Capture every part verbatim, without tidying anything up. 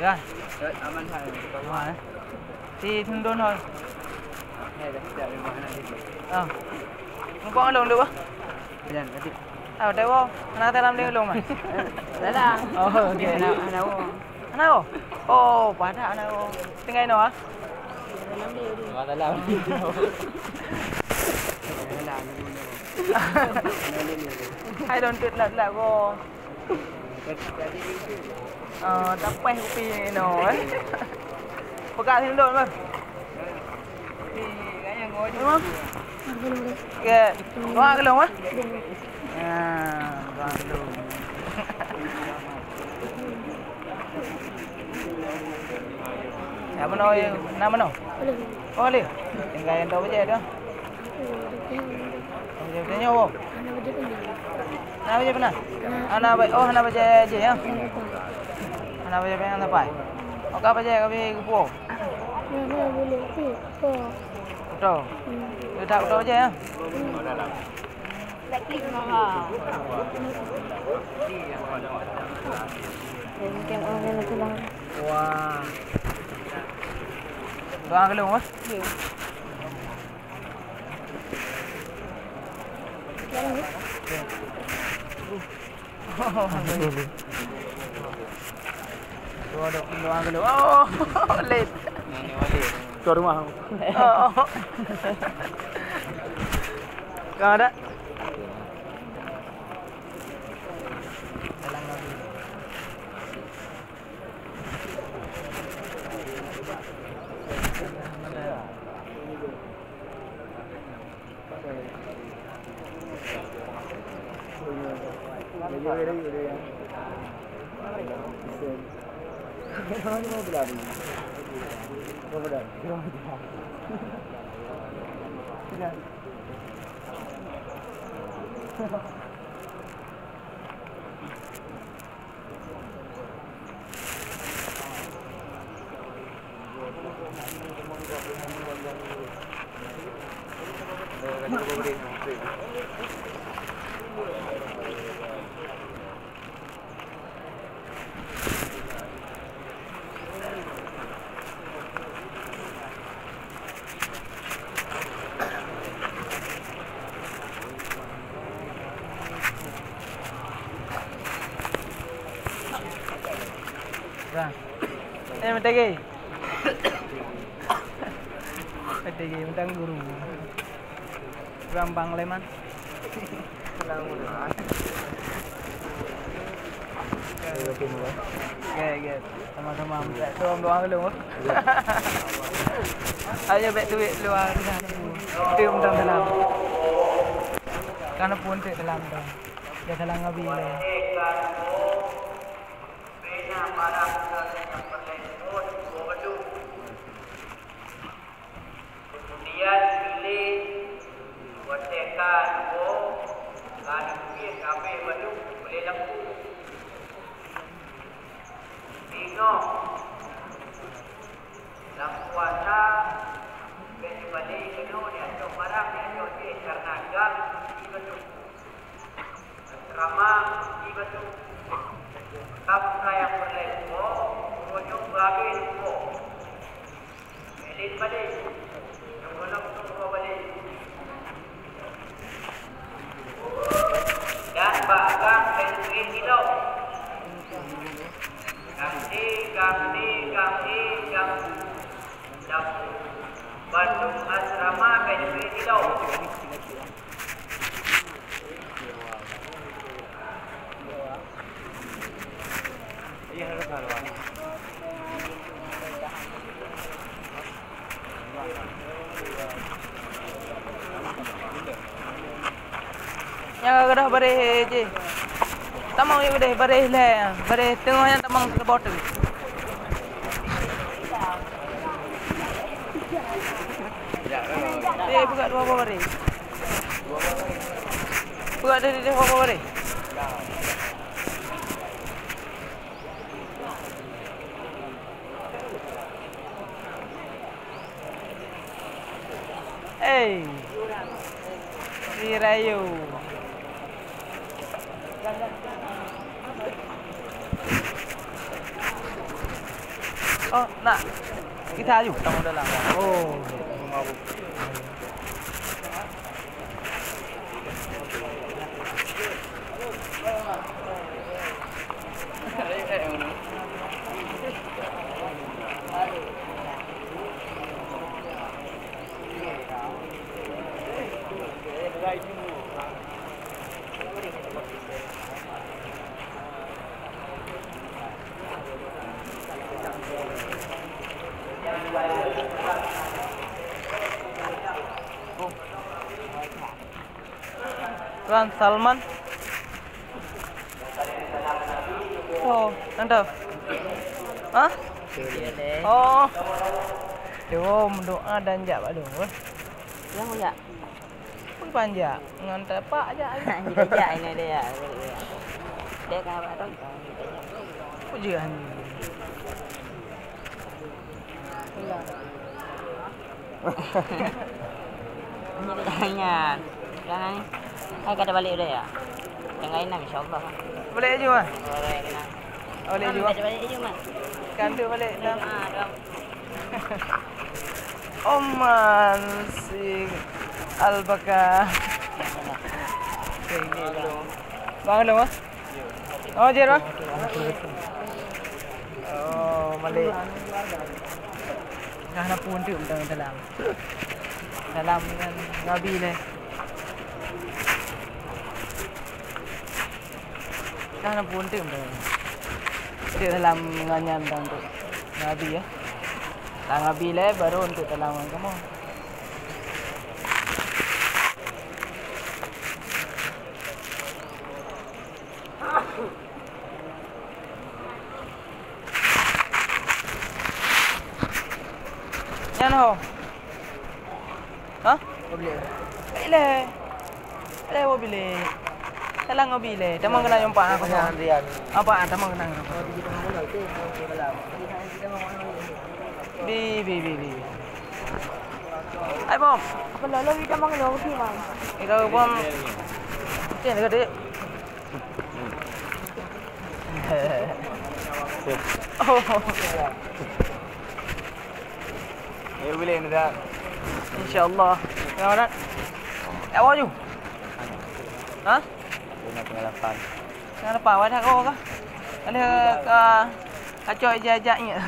Dah. Aman hai. Aman, eh. Si Sundun hoi. Hai, dah siap memang nak di. Ah. Mumpung lôn dulu, bah. Jalan, tadi. Ah, dah, wow. Hana dalam dia lôn, mah. Dalam. Oh, okey. Hana, hana, wow. Hana, wow. Oh, padah hana, wow. Tinggai noh, ah. Dalam dia. Dalam. Dalam. Hai, don't fit lah, lah, wow. Ah, tapéh kupi inoe, eh. Peugah sindon, Bang. Memang? Ke, doa ke lôn, eh? Ah, doa ke lôn. Ya, meunoe, na meunoe? Oh, le. Tinggai nyang tahu je dah. Hana bajèe peunah. Hana bajèe peunah? Hana ba-, oh, hana bajèe jih, ya? Hana bajèe peunah sampai. Oh, ka bajèe ka bri geupuwoe? Beutôi. Beutôi bajèe, ya? Wah. Doa ke lôn, wah? Doa, doa, doa ke lôn. Oh, lét. Tuan rumah. Oh. Kau ada? Dah. Eh, meuteugé. Meuteugé, meuteugé guru. Rambang lé man. Oke, oke. Sama-sama. Tolong doa dulu. Ayo, back to it, luar. Tim dalam. Karena pun tim dalam tu. Dia dalam ngabi le. Keumudian, piléh watèe ka tuwoe, ka neupiôh kabéh bandum ulèe lampu. Ingat, lam puasa, bèk neubalè keunoe neucok barang, neucok jih, kareuna gam di bandum. Asrama di Batu. Ka buka nyang peureulèe tuwoe, tuwoe nyoe beuhabéh tuwoe. Meulen balè. Nyang gohlom tuwoe balè. Dan bak gang Bèt Suwét Silop. Gang C, gang C, gang E, gang Bandum asrama Bèt Suwét Silop. Nyang ka gadôh baréh jih. Tamong yue baréh, baréh lhèe, baréh teungoh nyan tamong saboh teuk. Eh, peugah dua boh baréh. Peugah dua boh baréh. Eh, si Rayu. Oh, nak kita aju. Tamu dalam. Oh. Tuan Salman. Oh, nyan tu. Hah? Oh. Jom doa dan jak bak lôn. Yang jak. Pun panjak ngon tapak jak. Kita jak ini dia. Dia kan apa tu? Pujian. Jangan. Hai kata balik udah ya. Jangan inang insyaallah. Boleh aju ah. Boleh inang. Boleh aju. Kata balik aju mah. Kantu balik dah. Ah, dah. Oman si Al-Baka. Bang Long ah? Oh, jeuet, Bang? Oh, Malik. Nah, na pun tu dalam. Dalam dengan Nabi ni. Nah, na pun tu dalam. Itu dalam nganyan dan tu. Nabi ya. Dalam Nabi le baru untuk dalam kamu. Nyan ho. Hah? Mobil. Baiklah. Alah mobil. Salam mobil. Tamong kena jumpa aku. Antrian. Apa tamong kena? Bi, bi, bi, bi. Hai, Bom. Apa lalu kita manggil orang sih, Bang? Kita, Bom. Okey, dekat, dekat. Oh. Ya, boleh ni dah. InsyaAllah. Tengah mana? Ya, awak ju. Ha? Lima pengalapan. Nyang leupah wadah kah? Ada ka kacok ija-ija nyan.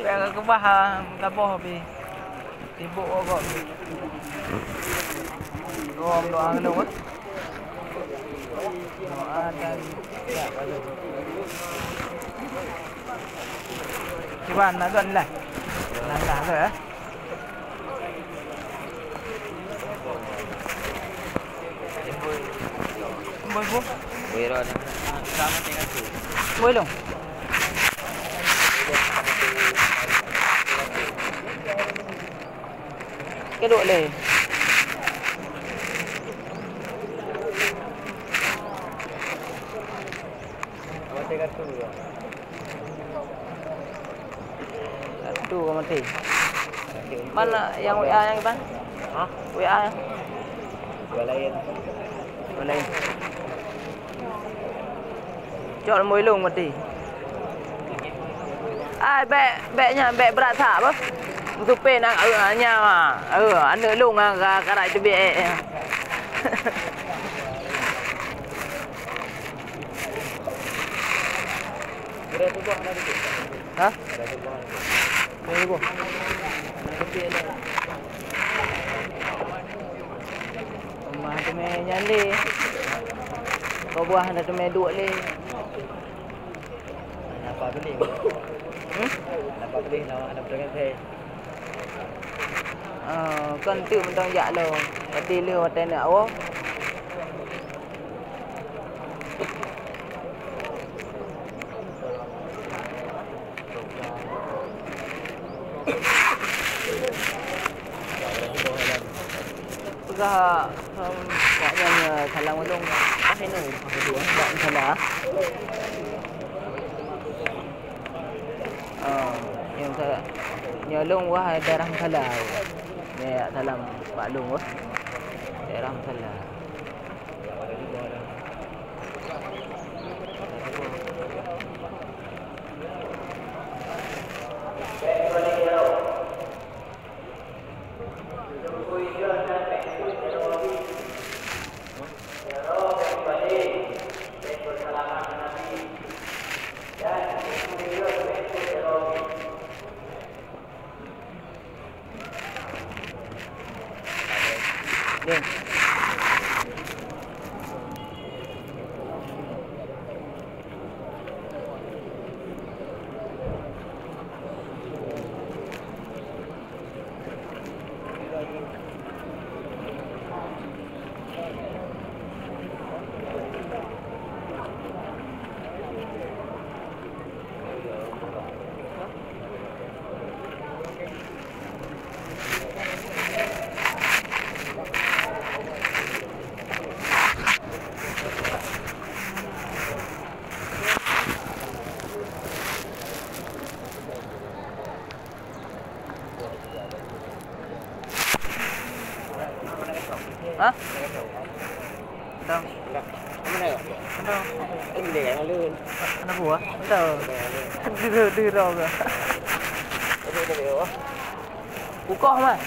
Ka keubah, ah, gaboh habéh. Sibuk kok. Doa, doa dulu, ah. Doa dan cuba nak lah. Nah, nah, tu, eh. Boy, boy. Boy, Ron. Boy, Long. Kedok le. Satu ka maté. Mana yang W A yang, Iban? Hah? W A yang? Dua lain. Dua lain. Cok nombor ilung maté. Ai, bèk, bèk nyan, bèk brat that, beuh. Meusupé nang, eh, nyan, ah. Eh, aneuk lôn, ah, ka, ka rab teubiet, eh, eh. Hah? Lhèe ribèe. Teuma teumé nyan lé. Keu buah na teumé duek lé. Napa tuléh? Hmm? Napa tuléh nama aneuk peuteukan saya? Ah, kon teuk mantong jak lom. Berarti lheueh watèe neuk woe. Peugah, em, yak nyan, eh, salam ulôn. Ah, inoe, bak Musala. Ah, nyang sa-, nyoe lôn wah daerah Musala. Nyoe yak salam bak lôn wah. Daerah Musala. Hah? Dong. Dong. Ada buah? Ada. Dulu, dulu ke? Bukoh mah.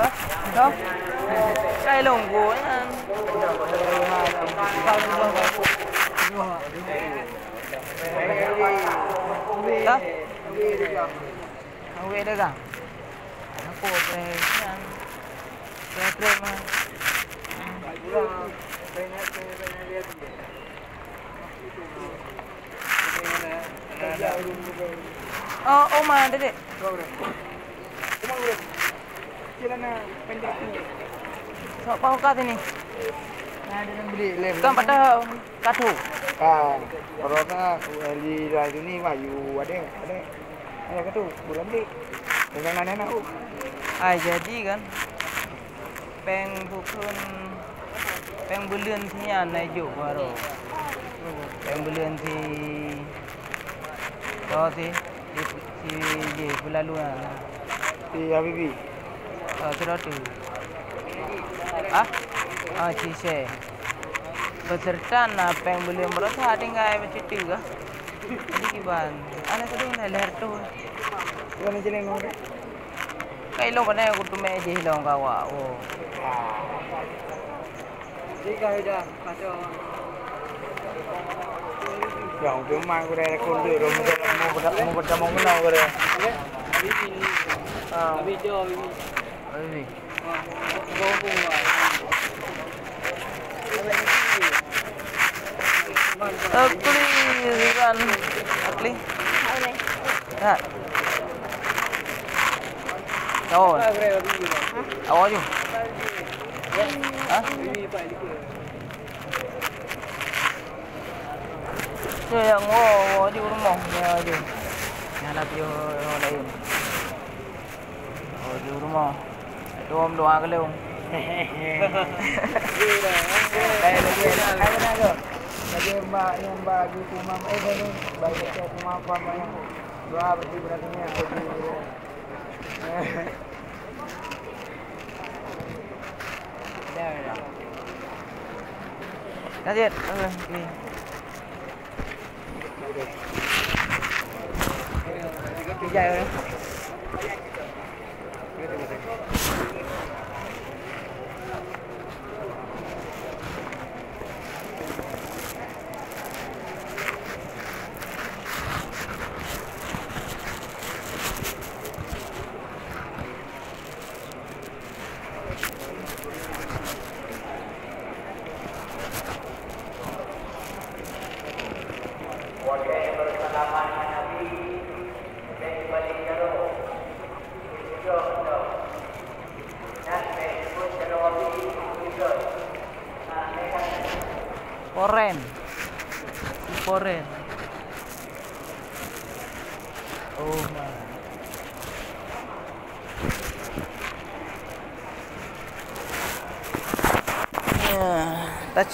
Hah? Dah? Kai lông gua nyan. Dah? Awek dah kah? Aku apa nyan? Saya trek mah. Oh, Oma, Dedek. Sok pahu kat sini. Kan patah katu. Ah, corona, ahli lah dunia mah, you ada, ada. Ada katu, kurang dek. Dengan anak-anak. Ai jadi kan. Péng bukon, péng buleuen si nyan na ijok baroe. Péng buleuen si, oh, si, si, si, si peulalu nyan. Si Habibie. Oh, sidroe teuk. Ah? Ah, si Syekh. Peserta na péng buleuen baroe sa tinggai bacut teuk kah? Jadi kiban. Aneuk keudua na lhèe reutôh. Bukan jalan nomor. Kai lôn keunoe kuteumèe jih lôn keu awak, oh. Nyang teuma gurèe konduk, mau pada, mau pada mau kenal gurèe. Ah. Ini. Akli, Iwan, Akli. Boleh. Ya. Kau. Hah? Awak je. Hah? Nyoe nyang woe, woe aju rumoh, nyoe aju. Nyan na piôh laén. Oh, aju rumoh. Tuom doa keu lôn. Baik, baik, baik. Hai, beuna tu. Lagi mbak, nyang mbak aju kumam, eh, dah ni. Baik, baik, kumam, kumam, nyang doa berarti, berarti ni aku di. Lanjut. Eh, ni. Bijak, eh. Foren. Foren. Oh my.